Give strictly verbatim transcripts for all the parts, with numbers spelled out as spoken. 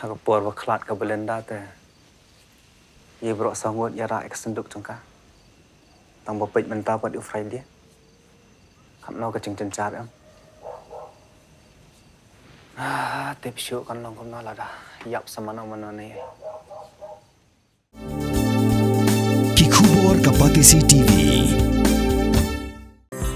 Ha ka por ba khlad ka Belinda te, ïa baroh saw ngut ïa rah ïa ka synduk jong ka. Tang ba peit mynta pat u Friday. Katno ka jingjynjar em. Ah, tip shuh kan long kumno lada ïap sa mano mano ne. Ki khubor ka Batesi T V.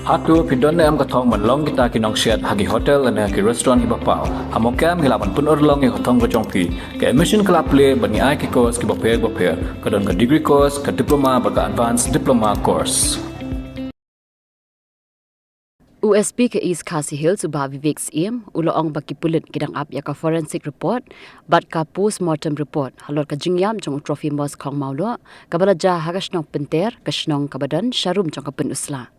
Hato phi don ne em ka thong ban long kita ki nongshet ha ki hotel ne ki restaurant kiba paw? Ha Mawkyrwat ngi lah ban pynurlong ïa ka thong ka jong phi. Ka admission ka la plie bad ngi ai ki course kiba pher bapher. Ka don ka degree course, ka diploma bad ka advanced diploma course. U S P ka East Khasi Hills u Bah Vivek Syiem u la ong ba ki pulit ki dang ap ïa ka forensic report bad ka postmortem report halor ka jingïap jong u Trophimus Khongmawloh kaba la jia ha ka shnong Pynter, ka shnong kaba don sharum jong ka pyn u sla.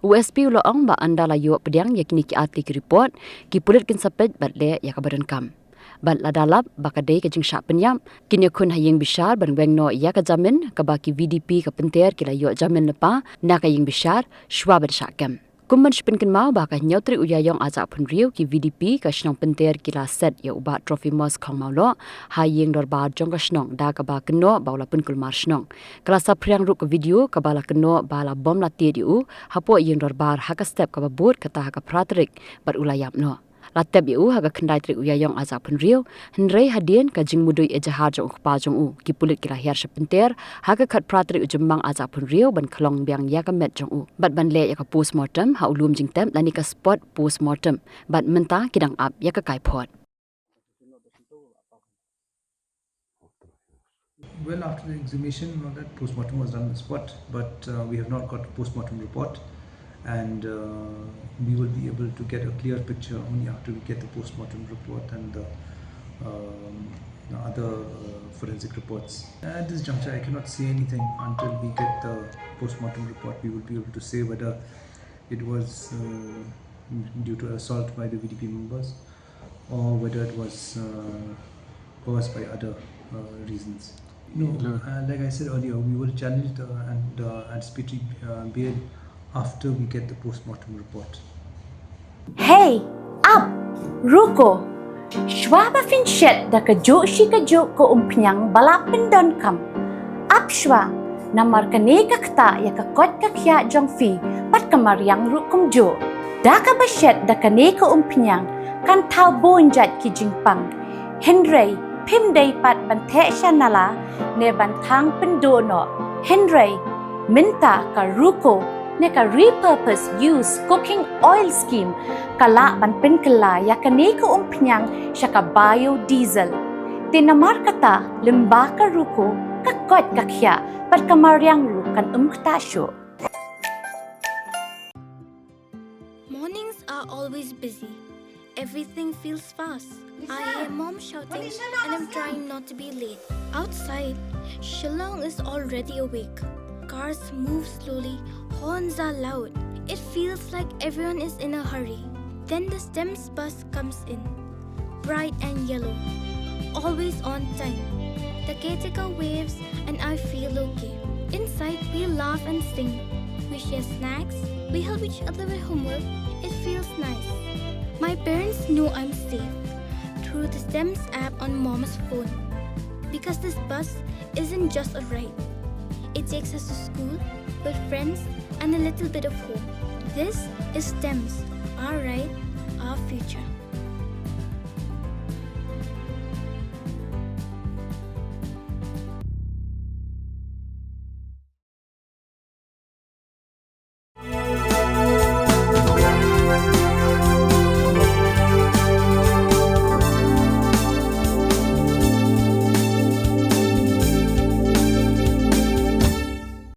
U S P u la ong ba ynda la ïoh pdiang ïa kine ki artylli ki report, ki pulit kin sa peit bad leh ïa kaba donkam. Bad lada lap ba ka dei ka jingshah pynïap, kin ïakhun ha ïing bishar ban weng noh ïa ka jamin kaba ki V D P ka Pynter ki la ïoh jamin lypa na ka ïing bishar shwa ban shah kem. Kum ban shu pynkynmaw ba ha ka hynñiew tarik u Ïaïong arhajar arphew hynriew ki V D P ka shnong Pynter ki la set ïa u Bah Trophimus Khongmawloh ha ïing dorbar jong ka shnong da kaba kynnoh ba u la pynkulmar shnong. Ka la saphriang ruh ka video kaba la kynnoh ba la bom la tied ïa u hapoh ïing dorbar ha ka step kaba bud kata ha ka phra tarik bad u la ïap noh. La tep ïa u ha ka khyndai tarik u Ïaïong arhajar arphew hynriew, hynrei hadien ka jingmudui ejahar jong u kpa jong u, ki pulit ki la hiar sha Pynter ha ka khatphra tarik u Jymmang arhajar arphew hynriew ban khlong biang ïa ka met jong u bad ban leh ïa ka postmortem ha u lum jingtep lane ka spot postmortem bad mynta ki dang ap ïa ka kaiphod. Well, after the exhumation and all that, postmortem was done on the spot, but uh, we have not got a postmortem report, and uh, we will be able to get a clear picture only after we get the postmortem report and the, um, the other uh, forensic reports. At this juncture, I cannot say anything until we get the postmortem report. We will be able to say whether it was uh, due to assault by the V D P members or whether it was uh, caused by other uh, reasons. No, uh, like I said earlier, we will challenge the, and, the anticipatory uh, bail after we get the post-mortem report. Hey, ap, ruko. Shwa ba phin shet da kajuh shi kajuh ka umphniang ba la pyndonkam. Ap shwa, namar kane ka ktah ïa ka koit ka khiah jong phi bad ka mariang ruh kumjuh. Da kaba shet da kane ka umphniang kan thaw bun jait ki jingpang. Hynrei phim dei pat ban theh sha nala ne ban thang pynduh noh. Hynrei mynta ka ruko ne ka repurpose use cooking oil scheme ka lah ban pynkylla ïa kane ka umphniang sha ka biodiesel. Te namar kata lyngba ka ruko ka koit ka khiah bad ka mariang ruh kan ym ktah shuh. Mornings are always busy. Everything feels fast. I hear mom shouting and I'm trying not to be late. Outside, Shillong is already awake. Cars move slowly, horns are loud. It feels like everyone is in a hurry. Then the STEMS bus comes in. Bright and yellow. Always on time. The caretaker waves and I feel okay. Inside, we laugh and sing. We share snacks. We help each other with homework. It feels nice. My parents know I'm safe through the STEMS app on mom's phone. Because this bus isn't just a ride, it takes us to school, with friends, and a little bit of home. This is STEMS, our ride, our future.